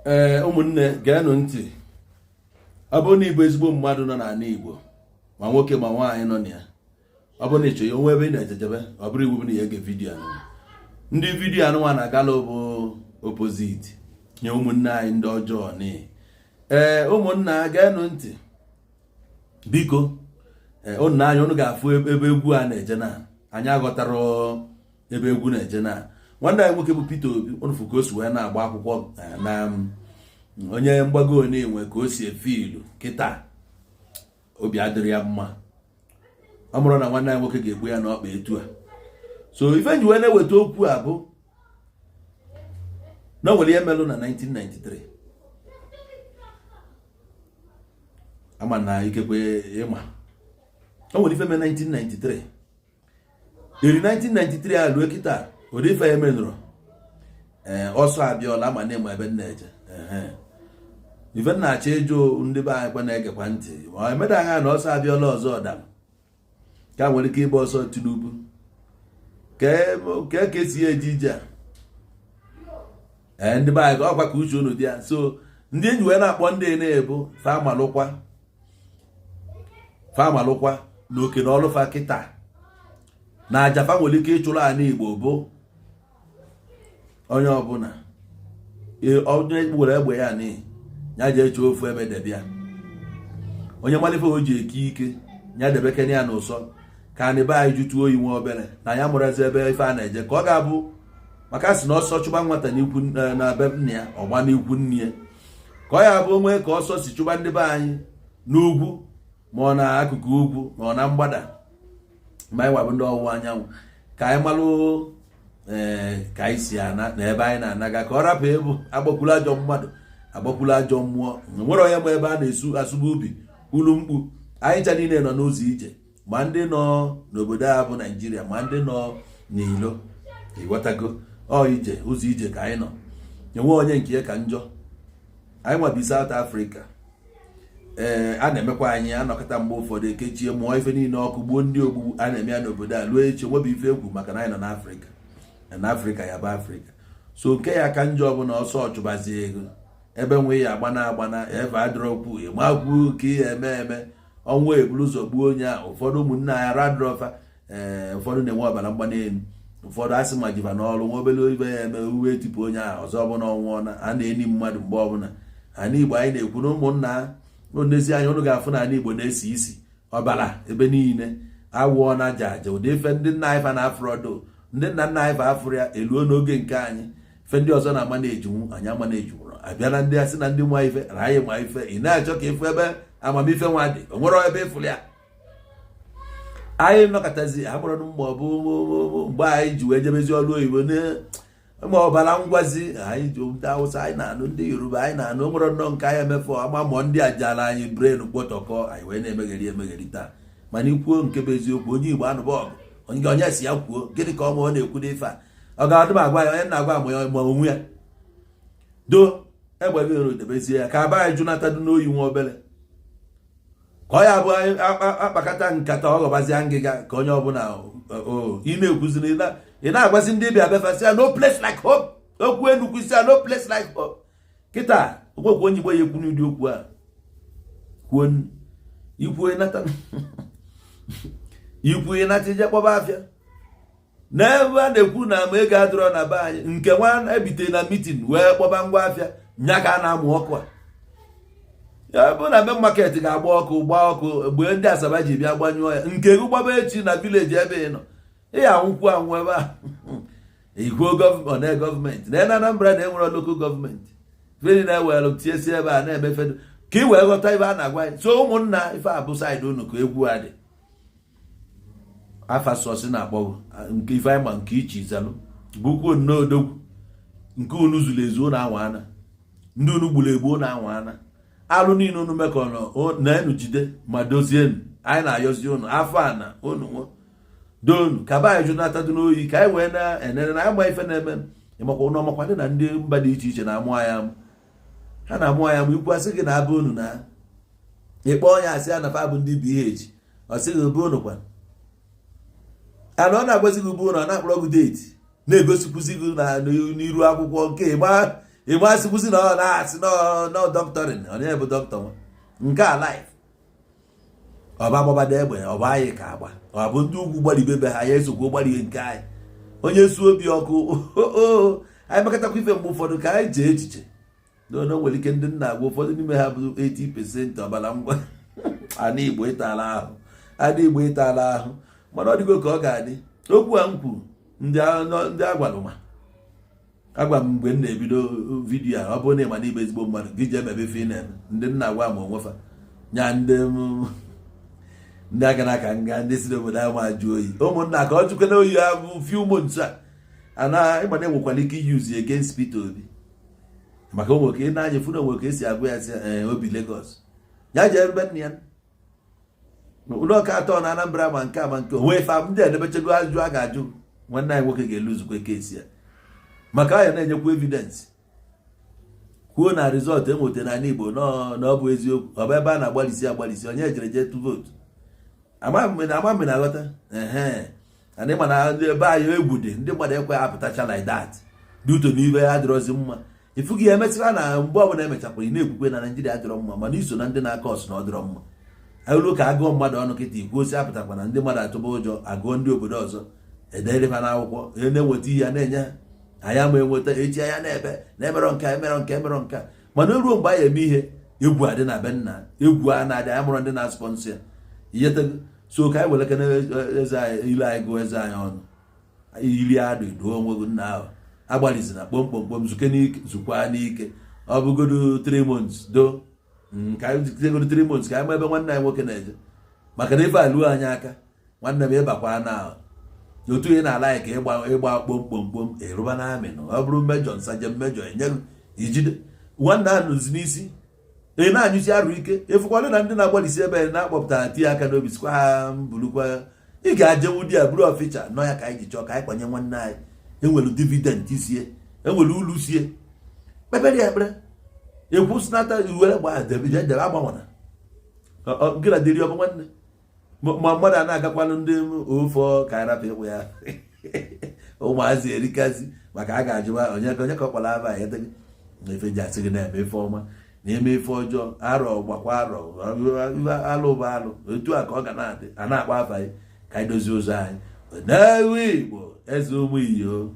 Ee, ụmụnne, geenụ ntị. Ọ bụrụ na ị bụ ezigbo mmadụ nọ n'ala Igbo, ma nwoke ma nwaanyị nọ na ya, ọ bụrụ na ị chọrọ onwe ebe ị na-ejejebe, ọ bụrụ iwu bụ na ya ege vidiyo anụnwa. Ndị vidiyo anụnwa na-agala bụ opposite nye ụmụnne anyị ndị ọjọọ ni. Ee, ụmụnna, geenụ ntị biko. Ee, ụnụ anya ụnụ ga-afụ ebe egwu a na-eje na anyị aghọtara ebe egwu na-eje na nwanne anyị nwoke bụ Peter Obi. Ụnụ fụ ka o si wee na-agba akwụkwọ na onye mgbago na-enwe ka o si efe ilu kịta. Obi adịrị ya mma. Ọ mụrụ na nwanne anyị nwoke ga-egbu ya n'ọkpa etu a. So ife nji wee na-eweta okwu a bụ na o nwere ihe melụ na 1993. Ama na ikekwe ịma o nwere ife mee 1993. Eri 1993 a lue kịta, ụdị ife ya menụrụ. Ee, ọsọ abịọla ama na ịma ebe m na-eje. Ife m na-achọ ịjụ ndị be anyị kwa na-egekwa ntị, ma emeda anya na ọsọ abịọla ọzọ, ọdam ka nwere ike ịgba ọsọ Tinubu ka ka esi eje ije a. Ee, ndị be anyị, ọkwa ka uche unu dị ya. So ndị enyi wee na-akpọ ndị na-ebu fa amalụkwa na oke na ọlụfa kịta na aja fa nwere ike ịchụrụ ala Igbo bụ onye ọbụla onye were egbe ya n'ihi ya jee chọọ ofu ebe debe ya. Onye malife o ji eke ike ya debekene ya n'ụsọ ka anyị be anyị jụtụ oyi nwa obere na ya mụrụzi ebe ife a na-eje ka ọ ga-abụ, maka sị na ọsọ chụba nwata n'ikwu na be nna ya, ọgba n'ikwu nne ya, ka ọ ya bụ onwe ka ọsọ si chụba ndị be anyị n'ugwu, ma ọ na akụkụ ugwu, ma ọ na mgbada, ma anyị wabụ ndị ọwụwa anyanwụ, ka anyị malụ ee ka anyị si ana na ebe anyị na-anaga, ka ọ rapụ ịbụ agbakwulu ajọ mmadụ, agbakwulu ajọ mmụọ. Nwere onye ma ebe a na-esu asụba ubi ulu mkpu. Anyị ncha niile nọ n'ụzọ ije, ma ndị nọ n'obodo a bụ Naijiria, ma ndị nọ n'ilo. Ịghọtago? Ọ ije, ụzọ ije ka anyị nọ. Enwe onye nke ya ka njọ. Anyị nwa bi South Africa. Ee, a na-emekwa anyị anọkọta mgbe ụfọdụ, ekechie, mụọ ife niile ọkụ, gbuo ndị ogbugbu a na-eme ya n'obodo a. Luo echi, nwebe ife egwu, maka na anyị nọ n'Afrịka na Afrịka ya bụ Afrịka. So nke ya ka njọ bụ na ọsọ ọchụbazi ego ebe nwe ya agbana agbana efe adịrọkwu ịmakwu ka ihe eme eme ọnwụ eburu ụzọ gbuo onye a. Ụfọdụ ụmụnne anyị radrọfa. Ee, ụfọdụ na-enwe ọbara mgbali elu, ụfọdụ asị ma jiba n'ọrụ nwa obere ibe ya eme uwe etipụ onye ahụ ọzọ ọbụla ọnwụọ na a na-eni mmadụ mgbe ọbụla. Ana Igbo anyị na-ekwu na ụmụnna n'ezi anya ụnụ ga-afụ na ana Igbo na-esi isi ọbara ebe niile, awụọ na aja aja. Ụdị ife ndị nna anyị fa na afrọdo, ndị nna nna anyị fa afụrụ ya eluo n'oge nke anyị. Ife ndị ọzọ na-ama na-ejinwu, anyị ama na-ejinwụrụ. Abịa na ndị asị na ndị nwa ife na anyị ma ife, ị na-achọ ka ịfụ ebe amamife nwa dị, o nwere ebe ịfụrụ ya. Anyị nọkọtazi agbụrụ ma ọ bụ mgbe anyị ji wee jebezi ọrụ oyibo ma ọbara ngwazi anyị ji ndị Awụsa anyị na-anụ, ndị Yoruba anyị na-anụ, o nwere nnọọ nke anyị emefu ama mụọ ndị ajala anyị brain kpọtọkọ anyị wee na-emegheri emegheri taa. Mana ikwuo nke bụ eziokwu, onye Igbo anụba ọgụ, onye onye si ya kwuo gịnị ka ọ ma ọ na-ekwu n'ife a, ọ ga-adị m agwa ya onye na-agwa ama ya ma onwe ya do egbe gị debezie ya ka aba anyị jụnatadu n'oyi nwa obere, ka ọ ya bụ akpakata nkata ọ ghọbazie ngịga ka onye ọbụla ị na-ekwuziri, ị na-agwazi ndị bịa befasị ya, "No place like home." Okwu enukwu isi ya, "No place like home." Kịta onwekwu onye Igbo ya ekwu n'ụdị okwu a kwuo. Ikwuo nata, ikwuo nata, ije kpọba afịa n'ebe a na-ekwu na ma ego adịrọ na be anyị. Nke nwa ebite na meeting wee kpọba ngwa afịa nya ka a na-amụ ọkụ a. Ya bụ na main market ga-agba ọkụ, gbaa ọkụ mgbe ndị Asaba ji bịa gbanyụọ ya. Nke gị gbaba echi na village ebe ị nọ, ị ya anwụkwu anwụ ebe a. Ikwuo gọọmenti gọọmenti na Anambra na enwere local government feri na-ewere tiesi ebe a na-emefe ka ị wee ghọta ebe a na-agwa anyị. So ụmụnna, ife abụ side unu ka egwu a dị afa sọsị na-akpọ nke ife anyị ma nke iche izalụ bụkwuo nnọọ odogwu nke unu zuru ezu. Unu anwa ndị unu gburu egbu, unu anwa alụ niile unu mekọrọ na enu jide ma dozienu. Anyị na-ayọzi unu afọ a na unu nwo donu ka be anyị jụnatadụ n'oyi, ka anyị wee na-enere na anyị ma ife na-eme. Ịmakwa ụnụ ọmakwa dị na ndị mba dị iche iche na-amụ anyị amụ, ha na-amụ anyị amụ. Ikwu asị gị na abụ unu na ịkpọ onye asị ya na fa bụ ndị BH, ọ sị gị bụ unu kwa ana ọ na-agwazi gị bụ unu, ọ na-akpọrọ gị date, na-egosikwuzi gị na n'iru akwụkwọ nke ịgba. Igbo asịkwụsị na ọ na-asị nọ doctoring, onye bụ dọkịta nwa nke a life ọba agbabada egbe, ọba anyị ka agba, ọ bụ ndị ugwu gbaribe be ha, ya esokwu gbarie nke anyị. Onye su obi ọkụ, anyị mekọtakwa ife. Mgbe ụfọdụ ka anyị chee echiche na nwere ike ndị nna agwa ụfọdụ n'ime ha bụ 80% ọbara ngwa ana Igbo ịtala ahụ, ana Igbo ịtala ahụ. Mana ọ dịgo ka ọ ga-adị. Okwu a m kwuru, ndị agwalụma agwa m mgbe m na-ebido video a, ọ bụrụ na ịma na igbe ezigbo mmadụ gị ji emebe ife ị na-eme, ndị nna agwa ma onwefa nya ndị aka n'aka nga, ndị si n'obodo ahụ ajụ oyi, ụmụnna ka ọ jụkwana oyi ahụ few months a ana ịma na enwekwara ike use against Peter Obi, maka ụmụ ka ị na-anya fụ na onwe ka esi agwa ya si obi Lagos ya jee ebe nna ya ụlọ ọka atọ na Anambra, ma nke a ma nke onwe ife ndị a edebechego ajụjụ a ga-ajụ. Nwanne anyị nwoke ga-eluzukwe kesi ya, maka ya na-enyekwa evidence kwuo na result enweta n'ala Igbo na ọ bụ eziokwu, ọ bụ ebe a na-agbalịsi agbalịsi onye ejere jee tụ vootu. Ama m na aghọta ehe ana ịma na ndị ebe anyị egwu dị, ndị mmadụ ekwe apụtacha like that dị uto n'ibe ya adịrọzi mma. Ifu gị emesịra na mgbe ọbụla emechakwara, ị na-ekwukwe na Naijiria adịrọ mma, mana iso na ndị na-aka ọsụ na ọ dịrọ mma. Elu ka agụọ mmadụ ọnụ kịta ikwu osi apụtakwa na ndị mmadụ atụba ụjọ agụọ ndị obodo ọzọ ederefa n'akwụkwọ, onye na-enweta ihe ya na-enye ha, anyị ama enweta echi anya na-ebe na-emerọ nke emerọ nke emerọ nke a. Mana ruo mgbe anyị eme ihe, egwu adị na be nna, egwu a na-adị anyị mụrụ ndị na-sponsor ya ihetego. So ka anyị were kene eze anyị, ile anyị gụọ eze anyị ọnụ iri adụ duo onwe gị nna ahụ agbalizina kpomkpomkpom, zuke n'ike, zukwa n'ike. Ọ bụgodo 3 months do ka anyị zigodo 3 months ka anyị ma ebe nwanne anyị nwoke na-eje, maka na ife aluo anyị aka. Nwanne m, ịbakwa na otu ị na-ala anyị ka ịgba kpomkpomkpom ịrụba na amị nọ, ọ bụrụ major nsaje major enyeghị ijide nwanne a nụzi n'isi, ị na-anyụsi arụ ike. Ịfụkwalụ na ndị na-agbalịsi ebe na-akpọpụtara tinye aka n'obi sikwa ha bulukwa ị ga-ajenwu di ya bụrụ ọfịcha nọ ya ka anyị ji chọọ ka anyị kwanye nwanne anyị. Enwere dividend sie, enwere ulu sie, kpebere ya ekpere, ekwusịnata were gbaa debe debe agbanwana gị na dịrị ọbụ nwanne ma mmadụ a na-agakwanụ ndị ofo ka anyị rapụ ịkpụ ya ụmụazị erikazi, maka a ga-ajụwa onye onye ka ọ kpọrọ aba ya na ife ji asị gị na-eme ife ọma na-eme ife ọjọọ, arọ gbakwa arọ, alụ bụ alụ, otu a ka ọ ga na-adị a na-akpọ afa anyị. Ka anyị dozie ụzọ anyị n'ewu Igbo eze ụmụ iyo.